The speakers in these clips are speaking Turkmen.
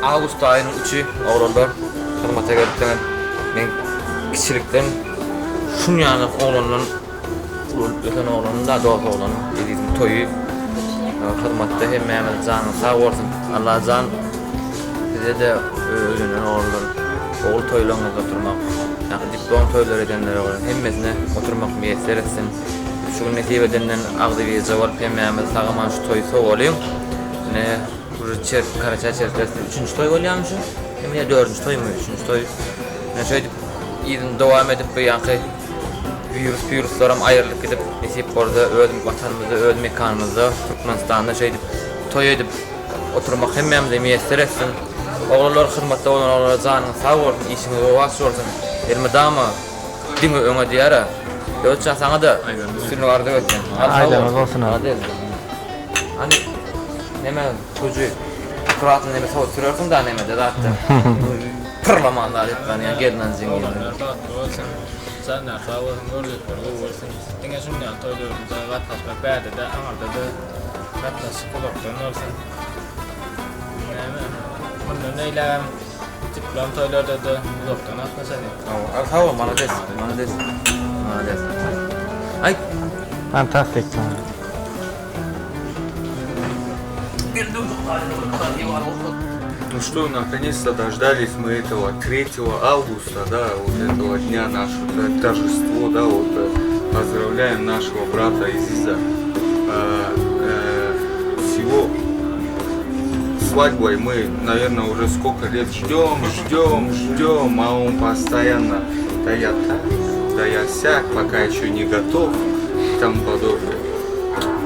Awgust aýynyň üçi oglanlar hyzmata gelipsiňiz. Men kiçilikden şun ýaly oglandan ulalyp ösen oglanym da dost oglanym Eziziň toýy hyzmatda hemmämiz janyňyz sag bolsun. Allajan size-de öýlenen oglanlar ogul toýlaryňyzda oturmak, ýa-da diplom toýlary edenlere bolsun hemmesine oturmak miýesser etsin. Şu gün nesip edenden agzybirje bolup hemmämiz sag-aman şu toýy sowalyň. Ine Uje çer Karaçaý Çerkesde üçünji toý bolýarmy şu? Hem ýa dördünji toýmy? Üçünji toý. Ine şeýdip yzyny dowam edip bu ýaňky wirus wiruslaram aýrylyp gidip nesip bolsa öz watanymyzda öz mekanymyzda Türkmenistanda şeýdip toý edip oturmak hemmämize miýesser etsin. Oglanlar hyzmatda bolan oglanlar janyňyz sag bolsun işiňiz rowaç bolsun. Elmydama diňe öňe diýara. Döwletjan saňa-da üstünlik arzuw etýän. Aýdanyňyz bolsun. Hany neme köji akkuratny neme sowut sürersiň da nemede zatda. Pyrlaman zat etmän ýa gelnanjyň ýerine. Oglanlar bagtly bolsun. Janlar sag bolsun, görjekler gowy bolsun. Diňe şundan toýlarymyza gatnaşmak bärde-de, aňyrda-da gatnaşyk uzakdan bolsun. Näme? Mundan beýlägem diplom toýlarda-da uzakdan gatnaşalyň. Hawa, sag bol, malades, malades. Malades. Aý. Fantastik. Ну что, наконец-то дождались мы этого 3 августа, да, вот этого дня нашего торжество, да, вот э, поздравляем нашего брата Изиза э, э, с его свадьбой. Мы, наверное, уже сколько лет ждем, ждем, ждем, а он постоянно, да я так, да я сяк, пока еще не готов и тому подобное.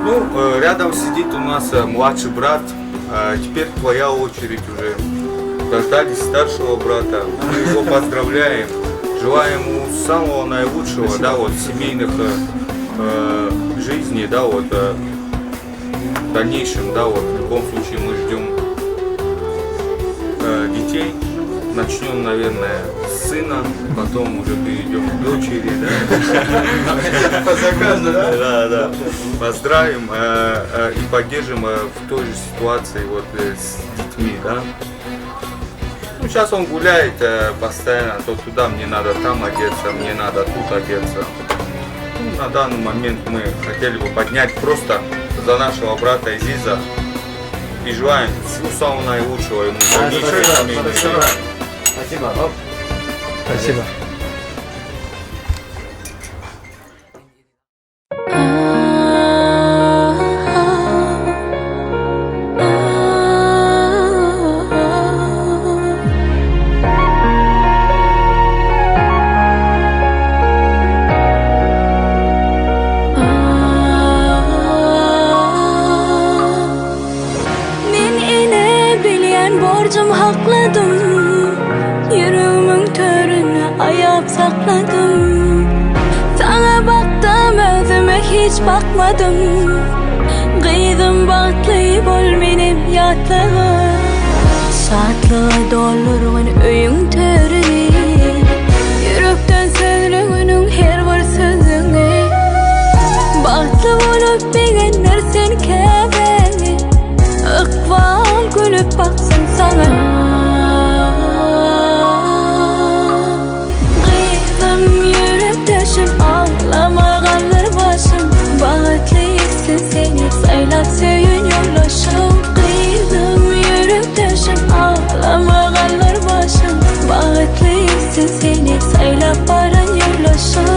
Ну, э, рядом сидит у нас э, младший брат. А Теперь твоя очередь уже. Дождались старшего брата. Мы его поздравляем. Желаем ему самого наилучшего, да, вот семейных э, э, жизней, да, вот э, в дальнейшем, да, вот в любом случае мы ждем э, детей. Начнем, наверное, с сына, потом уже перейдем к дочери, да. По заказу, да? Да, да. Поздравим э, э, и поддержим э, в той же ситуации вот э, с детьми, да. Ну, сейчас он гуляет э, постоянно, то туда мне надо там одеться, мне надо тут одеться. Ну, на данный момент мы хотели бы поднять просто за нашего брата Изиза и желаем всего самого наилучшего ему. в дальнейшей семейной жизни. Спасибо. Оп. Спасибо. Men ene bilýän borjum hakladym Ýüregimiň töründe aýap sakladym Saňa bakdym özüme hiç bakmadym Gyzym bagtly bol menem ýatlagyn Şatlyga doldurgyn öýüň törüni Ýürekden sözleginiň her bir sözüňi Bagtly bolup begendir sen käbäňi Ykbal gülüp baksyn saňa Gyzym ýürekdeşim aglama galdyr başyň Bagtly etsin seni saýlap söýen ýoldaşyň Gyzym ýürekdeşim aglama galdyr başyň Bagtly etsin seni saýlap baran ýoldaşyň.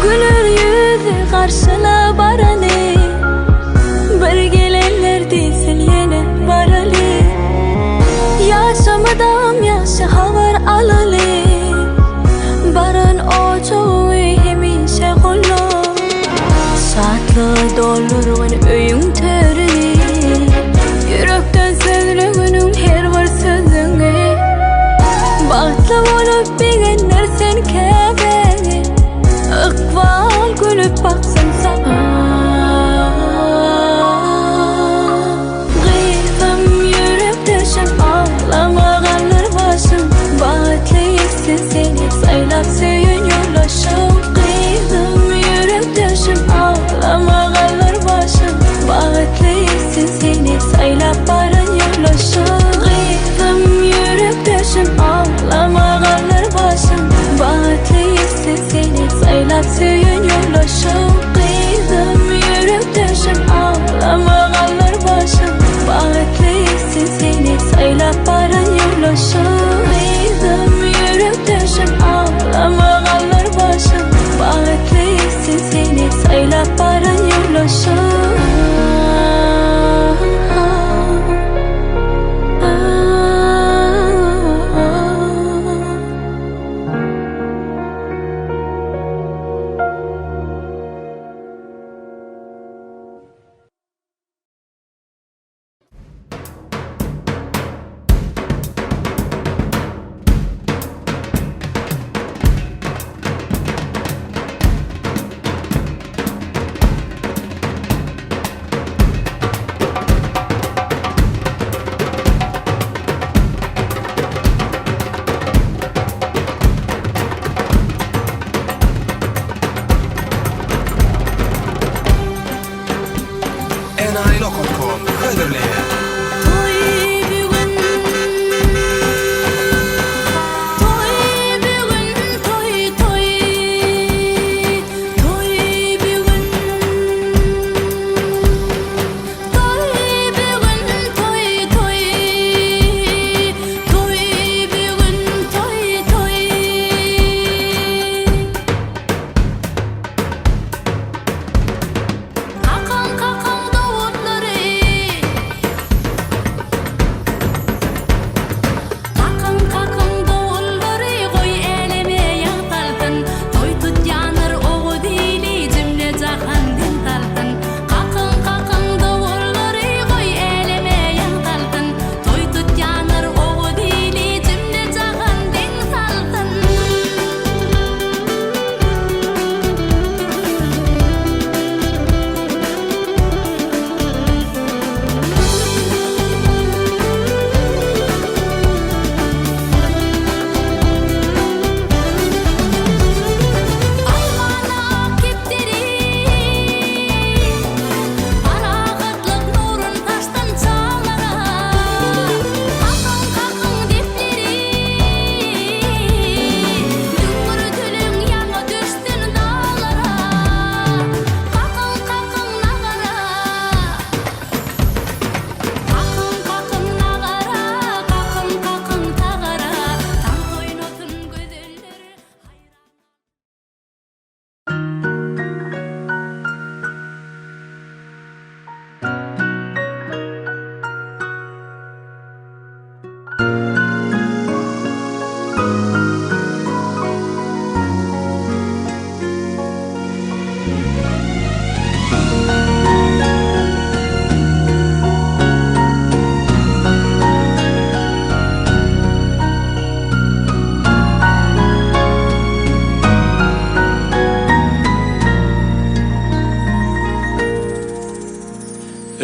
Güler ýüzi garşyla baraly Bir gelenler diýsin ýene baraly Ýaşamydam ýagşy habar alaly Baran ojagyňy hemişe golla Şatlyga doldurgyn öýüň törüni Ýürekden sözleginiň her bir sözüňi Bagtly bolup begendir sen käbäňi Ykbal gülüp baksyn saňa Gyzym. Senaýy.com hödürleýär. Toý bu gün Toý bu gün toý toý Toý bu gün Toý bu gün toý toý Toý bu gün toý toý Kakaň kakaň dowullary Kakyň kakyň dowullary goý äleme ýagtalsyn Toý tutýanlar oguz ili jümle jahan diň salsyn Kakyň kakyň dowullary goý äleme ýagtalsyn Toý tutýanlar oguz ili jümle jahan diň salsyn. Asmanda ak kepderi, Parahatlyk nurun saçsyn çaglara. Kakyň, kakyň depleri, Düňňürdiliň ýaňy düşsün daglara. Kakyň, kakyň nagara. Kakyň kakyň nagara, kakyň kakyň tagara, Tans oýnasyn gözeller haýran.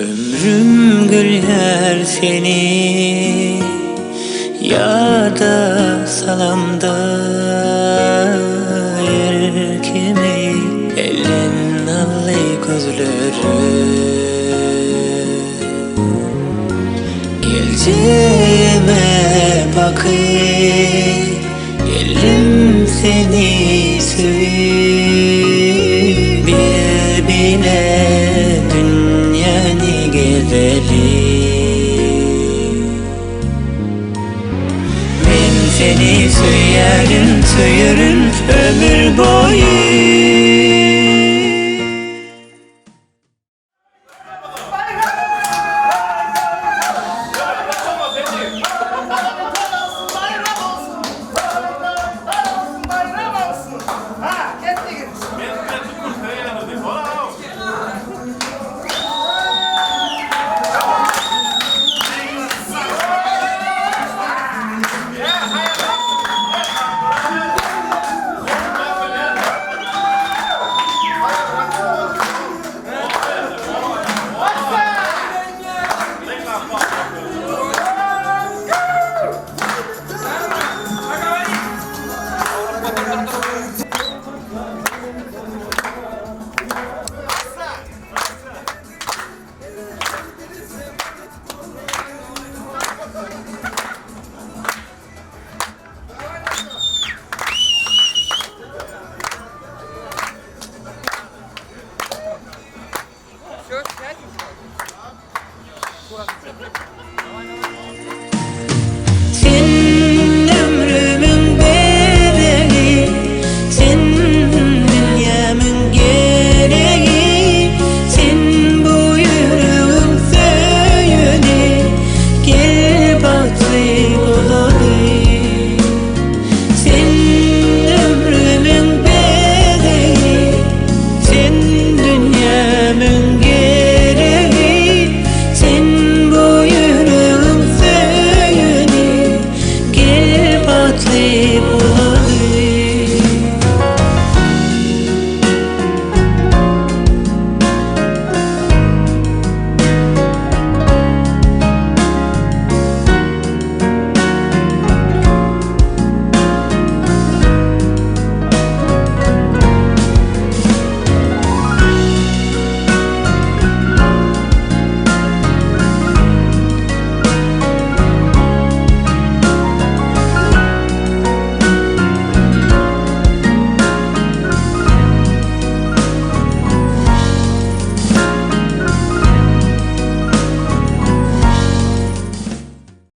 Ömrüm gülýär seni ýada salamda Erkimi elden aldy gözleri Geljegime bakyp Geldim seni söýüp Biz bile dünýäni gezeli Men seni söýerin söýerin ömür boýy.